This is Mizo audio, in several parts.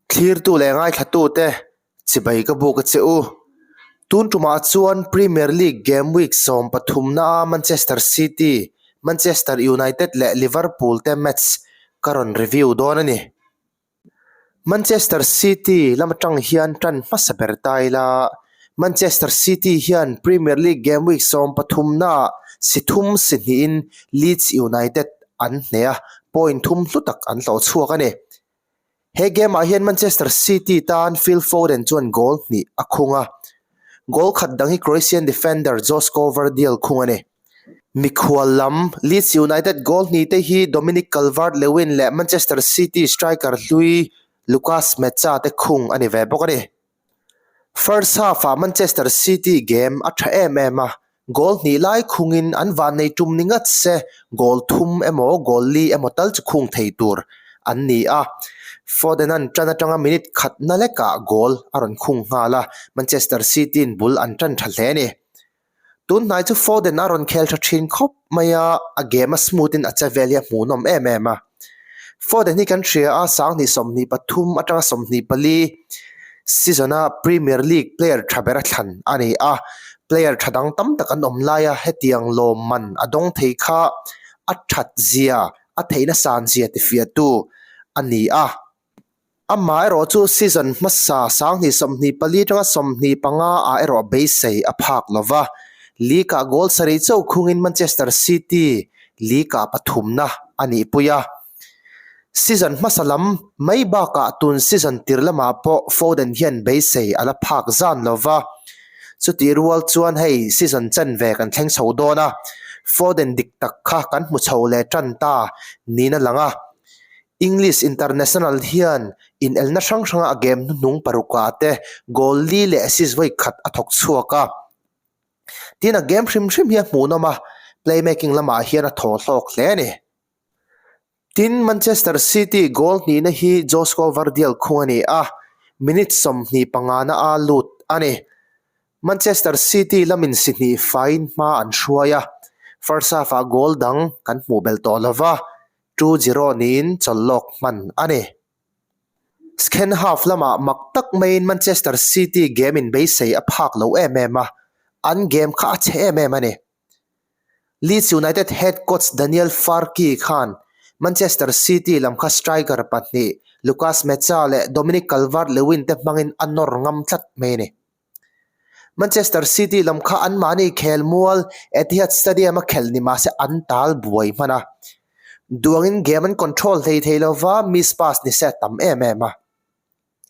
Thlirtu leh ngaithlatute chibai ka buk a che u. Tun tumah chuan Premier League game week 13 naa Manchester City, Manchester United leh Liverpool te match ka rawn review dawn a ni. Manchester City lam atang hian tan hmasa ber ta ila, Manchester City hian Premier League game week 13 naah si thum si hnihin Leeds United an hneh a, point thum hlu tak an hlawh chhuak a ni. He game ah hian Manchester City tan Phil Foden chuan goal hnih a khung a, goal khat dang hi Croatian defender Josko Gvardiol khung a ni. Mikhual lam Leeds United goal hnih te hi Dominic Calvert-Lewin leh Manchester City striker hlui Lucas Mecha te khung a ni ve bawk a ni. First half-ah Manchester City game a tha em em a, goal hnih lai khungin an vannei tum ni ngat se goal thum emaw goal li emaw tal chu khung thei tur an ni a. Foden-a'n tan atanga minute khatna lekah goal a rawn khung nghal a, Manchester City-in bul an tan tha hle a ni. Tun hnai chu Foden a rawn khel tha thin khawp mai a, a game a smooth in a che vel hi a hmuhnawm em em a. Foden hi kan hria a, 2023 atanga 24 season a Premier League player tha ber a thlan a ni a, player tha dang tam tak an awm lai a, hetiang lawmman a dawng thei kha a that zia, a theihna san zia tifiahtu a ni a. Amah erawh chu season hmasa 2024 atanga 25 ah erawh beisei a phak lo va, league ah goal sarih chauh khungin Manchester City league ah pathumna a nihpui a. Season hmasa lam mai bakah tun season tir lamah pawh Foden hian beisei a la phak zan lo va, chutih rual chuan hei season chanve kan thleng chho dawn a, Foden dik tak kha kan hmu chho leh tan ta niin a lang a. English International hian inelna hrang hranga a game hnuhnung parukah te goal li leh assist vawi khat a thawk chhuak a. Tin, a game hrim hrim hi a hmuhnawm a, playmaking lamah hian a thaw hlawk hle a ni. Tin, Manchester City goal hnihna hi Josko Gvardiol khung a ni a, minute 25 na a lut a ni. Manchester City lamin si hnih faiin hma an hruai a, first half-ah goal dang kan hmuh belh tawh lova, 2-0 niin chawlhlawk hman a ni. Second half lamah mak tak maiin Manchester City game in beisei a phak lo em em a, an game kha a chhe em em a ni. Leeds United head coach Daniel Farke khan Manchester City lam kha striker pahnih Lucas Mecha leh Dominic Calvert-Lewin te hmangin a nawr ngam tlat mai a ni. Manchester City lam kha anmahni khelmual Etihad Stadium a khelh ni mahse an tal buai hman a. Duangin game an control hlei thei lova miss pass ni se a tam em em a.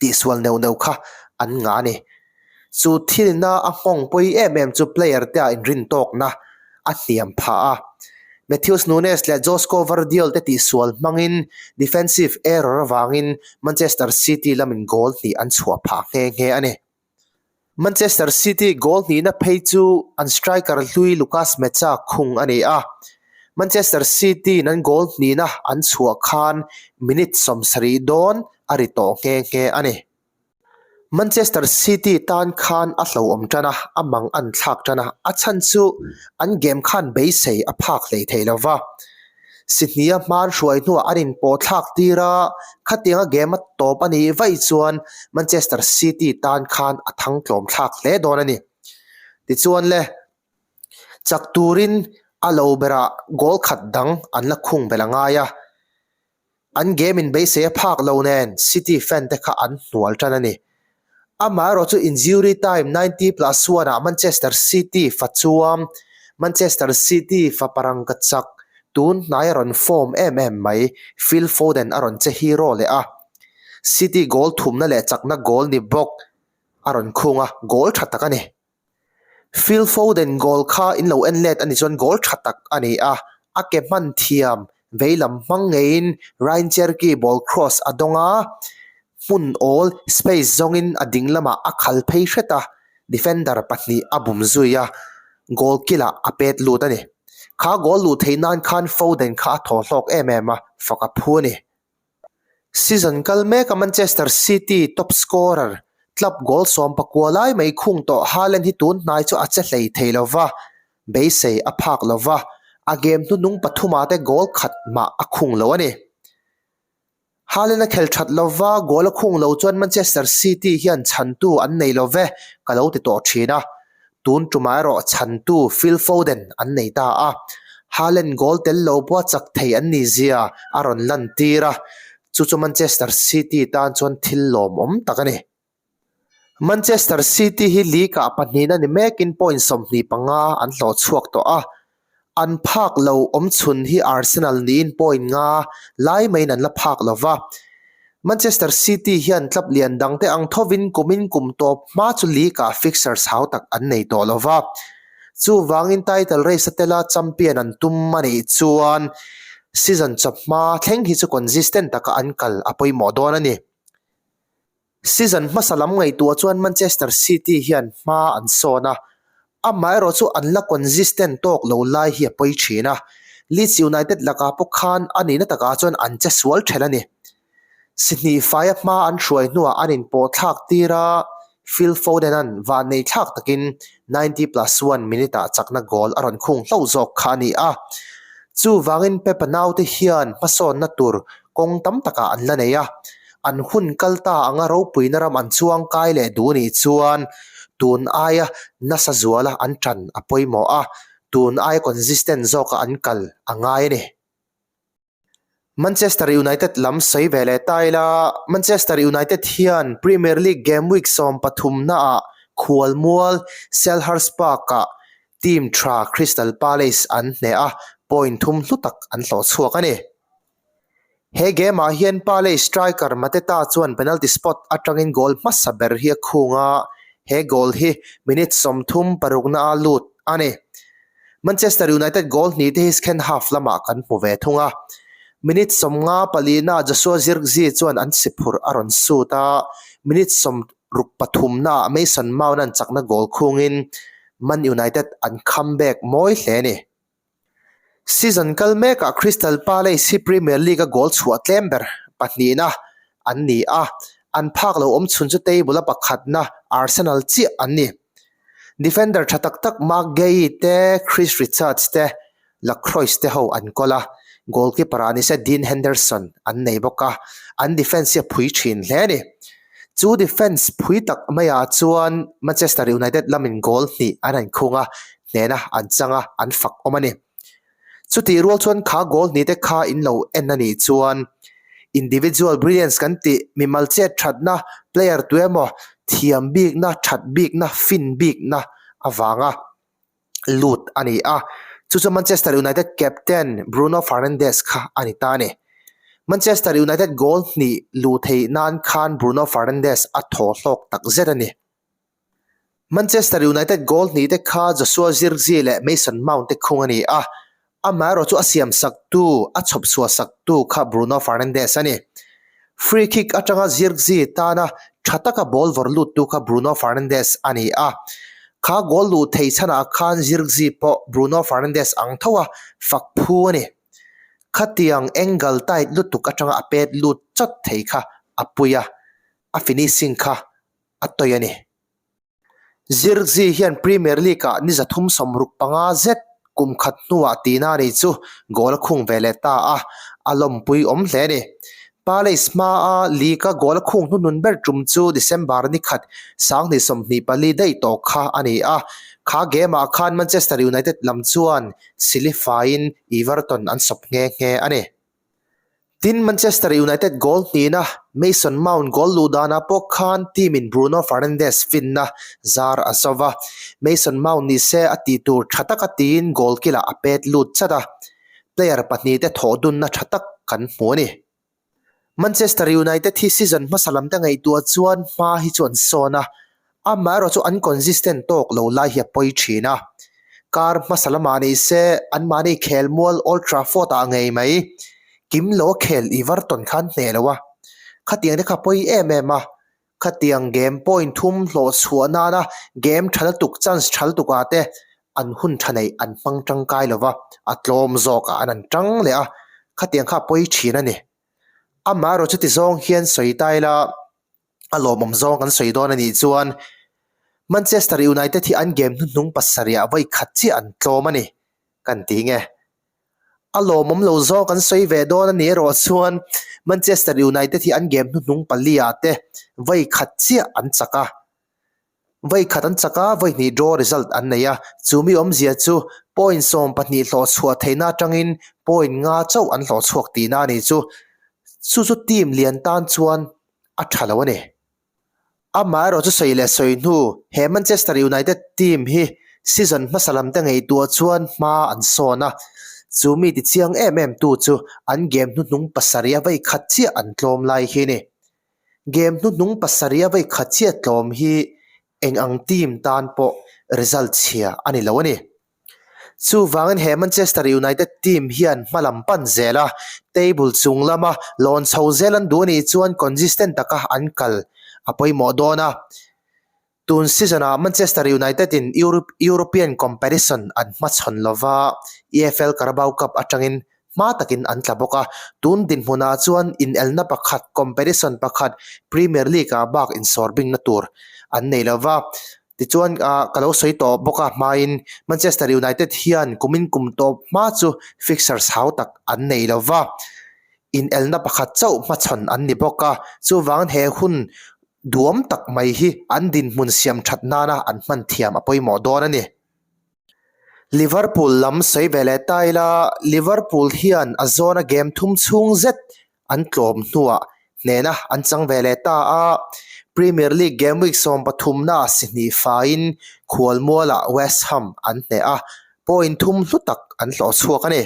Tihsual neuh neuh kha an ngah a ni. Chu thilna a nghawng pawi em em chu player te ah inrintawkna a hniam phah a. Matheus Nunes leh Josko Gvardiol te tihsual hmangin defensive error avangin Manchester City lamin goal hnih an chhuah phah nghe nghe a ni. Manchester City goal hnihna phei chu an striker hlui Lucas Mecha khung a ni a. Manchester City in an goal hnihna an chhuah khan minute 70 dawn a ri tawh nghe nghe a ni. Manchester City tan khan a hlauhawm tan a, a mang an thlak tan a, a chhan chu an game khan beisei a phak hlei thei lo va. Si hnia hman hruai hnuah an inpawh thlak tir a, khatianga game a tawp a nih vaih chuan Manchester City tan khan a thang tlawm thlak hle dawn a ni. Tichuan le, chak turin a lo berah goal khat dang an la khung belh a ngai a. An game in beisei a phak lo nen City fan te kha an hnual tan a ni. Amaherawh chu injury time 90+1 ah Manchester City fa chuam Manchester City fa parang ka chak tun hnai a rawn form em em mai Phil Foden a rawn che hero leh a. City goal thumna leh chakna goal ni bawk a rawn khung a, goal tha tak a ni. Phil Foden goal kha in lo en let a ni chuan goal tha tak a ni a, a ke hman thiam veilam hmang ngeiin Ryan Cherki ball cross a dawng a, hmun awl space zawngin a ding lamah a khal phei hret a, defender pahnih a bum zui a, goal kilah a pet lut a ni. Kha goal luh theih nan khan Foden kha a thaw hlawk em em a, fak a phu a ni. Season kal meka Manchester City top scorer club goal 19 lai mai khung tawh Haaland hi tun hnai chu a che hlei thei lo va, beisei a phak lo va, a game hnuhnung pathuma te goal khat mah a khung lo a ni. Haaland a khel that lova goal a khung lo chuan Manchester City hian chhantu an nei lo ve ka lo ti tawh thin a. Tun tumah erawh chhantu Phil Foden an nei ta a. Haaland goal tel lo pawha chak thei an nih zia a rawn lantir a, chu chu Manchester City tan chuan thil lawmawm tak a ni. Manchester City hi league-ah pahnihna ni mekin point 25 an hlawh chhuak tawh a, an phak lo awmchhun hi Arsenal niin point nga lai maiin an la phak lo va. Manchester City hian club lian dangte ang thovin kumin kum tawp hma chu league-ah fixtures hau tak an nei tawh lo va. Chuvangin title race a tela champion an tum a nih chuan season chawhma thleng hi chu consistent taka an kal a pawimawh dawn a ni. Season hmasa lam ngaihtuah chuan Manchester City hian hma an sawn a, amaherawh chu an la consistent tawk lo lai hi a pawi thin a, Leeds United lakah pawh khan a nihna takah chuan an che sual thelh a ni. Sihnih faia hma an hruai hnuah an inpawh thlak tir a, Phil Foden-a'n vannei thlak takin 90+1 minute-ah chakna goal a rawn khung hlauh zawk kha a ni a. Chuvangin Pep-a naute hian hmasawnna tur kawng tam takah an la nei a. An hun kal ta anga ropuina ram an chuang kai leh duh nih chuan tun aia nasa zuala an tan a pawimawh a, tun aia consistent zawka an kal a ngai a ni. Manchester United lam sawi ve leh ta ila, Manchester United hian Premier League game week 13 naah khualmual Selhurst Park-ah team tha Crystal Palace an hneh a, point thum hlu tak an hlawh chhuak a ni. He game ah hian Palace striker Mateta chuan penalty spot atangin goal hmasa ber hi a khung a, he goal hi minute 36 na a lut a ni. Manchester United goal hnih te hi second half lamah kan hmu ve thung a. Minute 54 naah Joshua Zirkzee chuan an si phurh a rawn sut a, minute 63 naah Mason Mount an chakna goal khungin Man United an comeback mawi hle a ni. Season kal mekah Crystal Palace hi Premier League a goal chhuah tlem ber pahnihna an ni a, an phak lo awm chhun chu table a pakhatna Arsenal chiah an ni. Defender tha tak tak Marc Guehi te, Chris Richards te, Lacroix te ho an kawl a, goalkeeper ah nise Dean Henderson an nei bawk a, an defence hi a phui thin hle a ni. Chu defence phui tak maiah chuan Manchester United lamin goal hnih an han khung a, hnena an chang a, an fak awm a ni. Chutih rual chuan kha goal hnih te kha in lo en a nih chuan individual brilliance kan tih mimal chet thatna player tu emaw thiam bikna, that bikna, fin bikna avanga lut a ni a. Chu chu Manchester United captain Bruno Fernandes kha a ni ta a ni. Manchester United goal hnih luh theih nan khan Bruno Fernandes a thaw hlawk tak zet a ni. Manchester United goal hnih te kha Joshua Zirkzee leh Mason Mount te khung a ni a, amaherawh chu a siam saktu, a chhawp chhuah saktu kha Bruno Fernandes a ni. Free kick atanga Zirkzee tana tha taka ball vawrh luttu kha Bruno Fernandes a ni a, kha goal luh thei chhanah khan Zirkzee pawh Bruno Fernandes ang tho a fak phu a ni. Khatiang angle tight lutuk atanga a pet lut chawt thei kha a pui a, a finishing kha a tawi a ni. Zirkzee hian Premier League-ah ni 365 zet kum khat hnuah tihna a nih chu goal a khung ve leh ta a, a lawmpui awm hle a ni. Palace hmaa league-a goal a khung hnuhnun ber tum chu December ni khat 2024 daih tawh kha a ni a, kha game-ah khan Manchester United lam chuan silifaiin Everton an sawp nghe nghe a ni. Tin, Manchester United goal hnihna Mason Mount goal luh danah pawh khan team in Bruno Fernandes finna zar a zo va, Mason Mount ni se a tih tur tha taka tiin goal kilah a pet lut chat a, player pahnihte thawh dunna tha tak kan hmu a ni. Manchester United hi season hmasa lamte ngaihtuah chuan hma hi chu an sawn a, Amaherawh chu an consistent tawk lo lai hi a pawi thin a. Kar hmasa lamah ni se anmahni khelmual Old Trafford ah ngei mai kim lo a khel Everton khan hneh lo a. Khatiang te kha pawi em em a. Khatiang game point thum hlawh chhuah nana game tha lutuk chance tha lutuk ah te an hun tha neih an hmang tangkai lo va, a tlawm zawk ah an an tang leh a. Khatiang kha a pawi thin a ni. Amaherawh chuti zawng hian sawi ta ila. A lawmawm zawng kan sawi dawn a nih chuan Manchester United hi an game hnuhnung pasarih ah vawi khat chiah an tlawm a ni kan ti nge. A lawmawm lo zawng kan sawi ve dawn a nih erawh chuan Manchester United hi an game hnuhnung pali-ah te vawi khat chiah an chak a. Vawi khat an chak a, vawi hnih draw result an nei a. Chu mi awmzia chu point 12 hlawh chhuah theihna atangin point nga chauh an hlawh chhuak tihna a ni chu. Chu chu team lian tan chuan a tha lo a ni. Amaherawh chu sawi leh sawi hnu, he Manchester United team hi season hmasa lam te ngaihtuah chuan hma an sawn a, chu mi ti chiang em em tu chu an game hnuhnung pasarih a vawi khat chiah an tlawm lai hi a ni. Game hnuhnung pasarih a vawi khat chiah tlawm hi eng ang team tan pawh result chhia a ni lo a ni. Chuvangin he Manchester United team hian hma lam pan zel a, table chung lama lawn chho zel an duh a nih chuan consistent taka an kal a pawimawh dawn a. Tun season-ah Manchester United in European competition an hmachhawn lova, EFL Carabao Cup atangin hma takin an tla bawk a. Tun dinhmunah chuan inelna pakhat, competition pakhat, Premier League-ah bak insawr bingna tur an nei lova. Tichuan ka lo sawi tawh bawk a hmain Manchester United hian kumin kum tawp hma chu fixtures hau tak an nei lo va, inelna pakhat chauh hmachhawn an ni bawk a, chuvangin he hun duam tak mai hi an dinhmun siam that nana an hman thiam a pawimawh dawn a ni. Liverpool lam sawi ve leh ta ila, Liverpool hian a zawna game thum chhung zet an tlawm hnuah hnehna an chang ve leh ta a, Premier League game week 13 naah si hnih faiin khualmualah West Ham an hneh a, point thum hlu tak an hlawh chhuak a ni.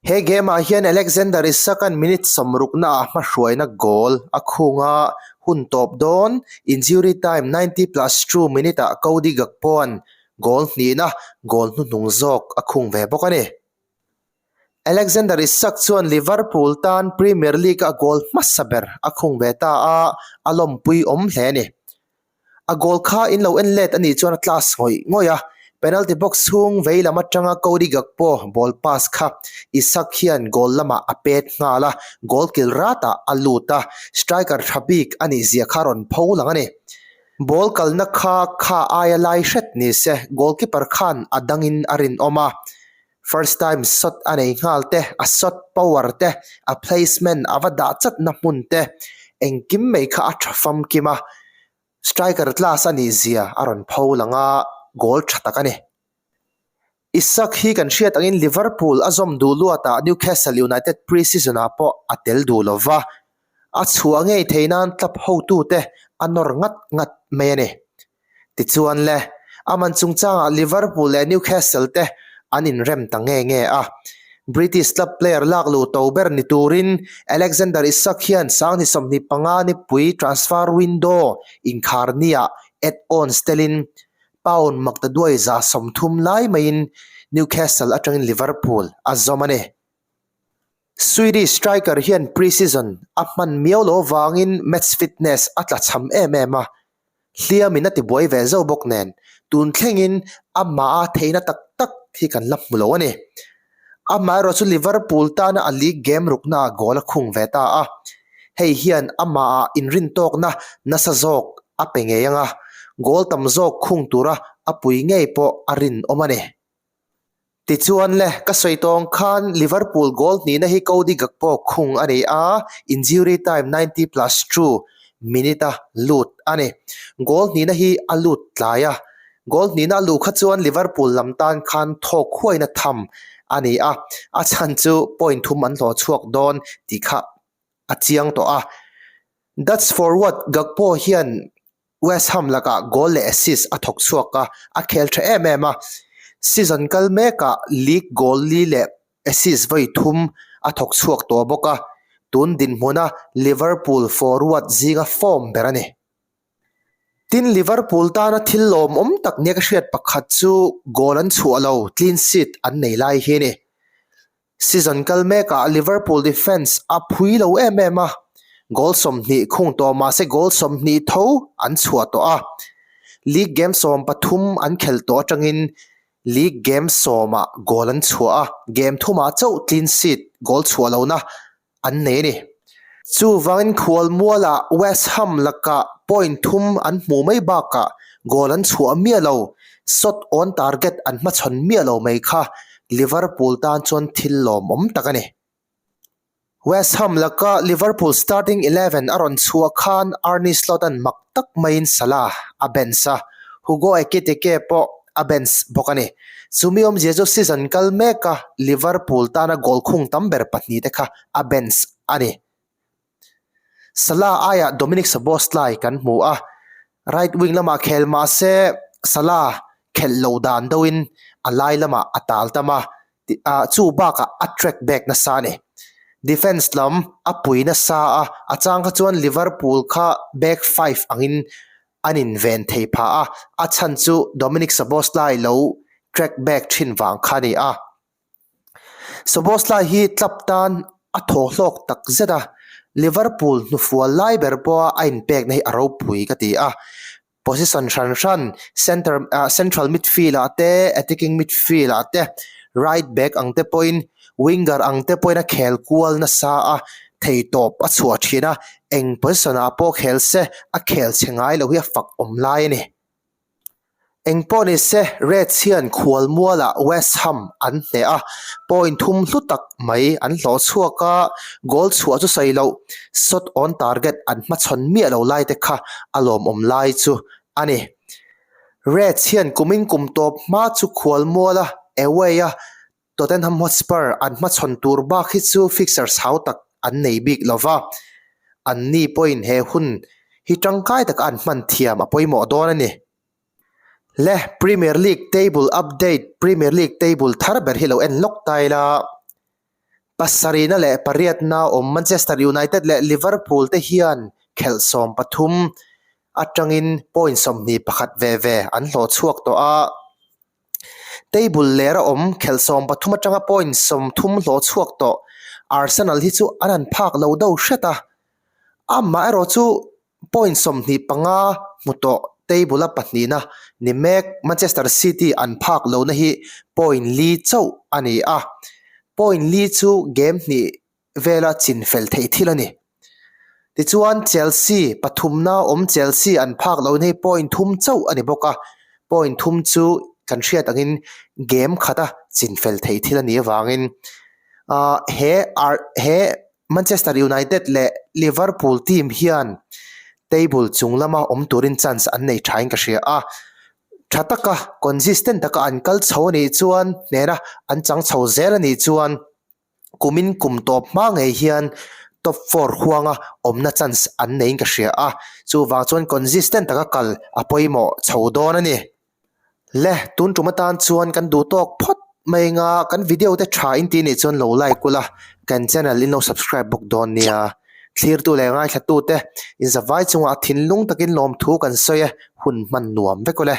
He game ah hian Alexander Isak-a'n minute 60 naah hmahruaina goal a khung a, hun tawp dawn injury time 90 plus 2 minute ah Cody Gakpo-a'n goal hnihna goal hnuhnung zawk a khung ve bawk a ni. Alexander Isak chuan Liverpool tan Premier League-a goal hmasa ber a khung ve ta a, a lawmpui awm hle a ni. A goal kha in lo en let a nih chuan a class ngawih ngawih a, penalty box chhung vei lam atanga Cody Gakpo ball pass kha Isak hian goal lamah a pet nghal a, goal kil ratah a lut a, striker tha bik a nih zia kha rawn pho lang a ni. Ball kalna kha kha aia lai hret ni se, goalkeeper khan a dangin a rinawm a. First time shot a nei nghal te, a shot power te, a placement a va dah chatna hmun te, engkim mai kha a tha famkim a, striker class a nih zia a rawn pho lang a, goal tha tak a ni. Isak hi kan hriat angin Liverpool a zawm duh luatah Newcastle United pre-season ah pawh a tel duh lo va, a chhuah ngei thei nan club hotute a nawr ngat ngat mai a ni. Tichuan le, a man chungchangah Liverpool leh Newcastle te an inrem ta nge nge a. British club player lak luh to ber ni turin Alexander Isak hian 2025 nipui transfer window inkhar niah add-ons telin pound maktaduai 130 lai maiin Newcastle atangin Liverpool a zawm a ni. Swedish striker hian pre-season a hman miau lo avangin match fitness a tlachham em em a, hliamin a tibuai ve zauh bawk nen tun thlengin amah a theihna tak tak hi kan la hmu lo a ni. Amaherawh chu Liverpool tana a league game ruknaah goal a khung ve ta a, hei hian amahah inrintawkna nasa zawk a pe ngei ang a, goal tam zawk khung tura a pui ngei pawh a rinawm a ni. Tichuan le, ka sawi tawng khan Liverpool goal hnihna hi Cody Gakpo khung a ni a, injury time 90 plus 2 minute a lut a ni. Goal hnihna hi a lut tlai a, goal hnihna a luh kha chuan Liverpool lam tan khan thawk huaina tham a ni a, a chhan chu point thum an hlawh chhuak dawn tih kha a chiang tawh a. Dutch forward Gakpo hian West Ham lakah goal leh assist a thawk chhuak a, a khel tha em em a. Season kal mekah league goal li leh assist vawi thum a thawk chhuak tawh bawk a, tun dinhmuna Liverpool forward zinga form ber a ni. Tin, Liverpool tana thil lawmawm tak nia ka hriat pakhat chu goal an chhuah lo, clean sheet an nei lai hi a ni. Season kal mekah Liverpool defence a phui lo em em a, goal 20 khung tawh mahse goal 20 tho an chhuah tawh a. League game 13 an khelh tawh atangin league game sawmah goal an chhuah a, game thumah chauh clean sheet goal chhuah lohna an nei a ni. Chuvangin khualmualah West Ham lakah point thum an hmuh mai bakah goal an chhuah miah lo, shot on target an hmachhawn miah lo mai kha. Liverpool tan chuan thil lawmawm tak a ni. West Ham laka Liverpool starting 11 a rawn chhuah khan Arne Slot-a'n mak tak maiin Salah a bench a, Hugo Ekitike pawh a bench bawk a ni. Chumi awmzia chu season kal meka Liverpool tana goal khung tam ber pahnihte kha a bench a ni. Salah aiah Dominik Szoboszlai kan hmu a, right wing lamah khel mah se Salah khelh loh dan deuhin a lai lamah a tal tam a, chu bakah a track back nasa a ni. Defence lam a pui nasa a, a chang kha chuan Liverpool kha back five angin an inven thei phah a, a chhan chu Dominik Szoboszlai lo track back thin vang kha a ni a. Szoboszlai hi club tan a thaw hlawk tak zet a, Liverpool hnufual lai ber pawha a inpekna hi a ropui ka ti a. Position hran hran center ah central midfield ah te, attacking midfield ah te, right back ang te pawhin winger ang te pawhin a khel kual nasa a, theitawp a chhuah thin a, eng position ah pawh khel se a khel chhe ngai lo hi a fak awm lai a ni. Engpawh ni se, Reds hian khualmualah West Ham an hneh a, point thum hlu tak mai an hlawh chhuak a, goal chhuah chu sawi loh, shot on target an hmachhawn miah lo lai te kha a lawmawm lai chu a ni. Reds hian kumin kum tawp hma chu khualmuala away a Tottenham Hotspur an hmachhawn tur bak hi chu fixtures hau tak an nei bik lo va, anni pawhin he hun hi tangkai taka an hman thiam a pawimawh dawn a ni. Le Premier League table update Premier League table thar ber hi lo en lawk ta ila, pasarihna leh pariatna awm Manchester United leh Liverpool te hian khelh 13 atangin point 21 ve ve an hlawh chhuak tawh a. Table ler a awm khelh 13 atanga point 30 hlawh chhuak tawh Arsenal hi chu an han phak lo deuh hret a, amaherawh chu point 25 hmu tawh table a pahnihna ni mek Manchester City an phak lohna hi point li chauh a ni a, point li chu game hnih vela chin fel theih thil a ni. Tichuan Chelsea pathumna awm Chelsea an phak loh hi point thum chauh a ni bawk a, point thum chu kan hriat angin game khata chin fel theih thil a nih avangin ah he he Manchester United leh Liverpool team hian table chung lama awm turin chance an nei thain ka hria a, tha taka consistent taka an kal chho a nih chuan hnena an chang chho zel a nih chuan. Kumin kum tawp hma ngei hian top four huanga awmna chance an neiin ka hria a, chuvang chuan consistent taka kal a pawimawh chho dawn a ni. Le, tun tum atan chuan kan duh tawk phawt mai anga kan video te tha in tih nih chuan lo like ula, kan channel in lo subscribe bawk dawn nia. Thlirtu leh ngaithlatute inzavai chungah thinlung takin lawmthu kan sawi e, hun hman nuam vek ule.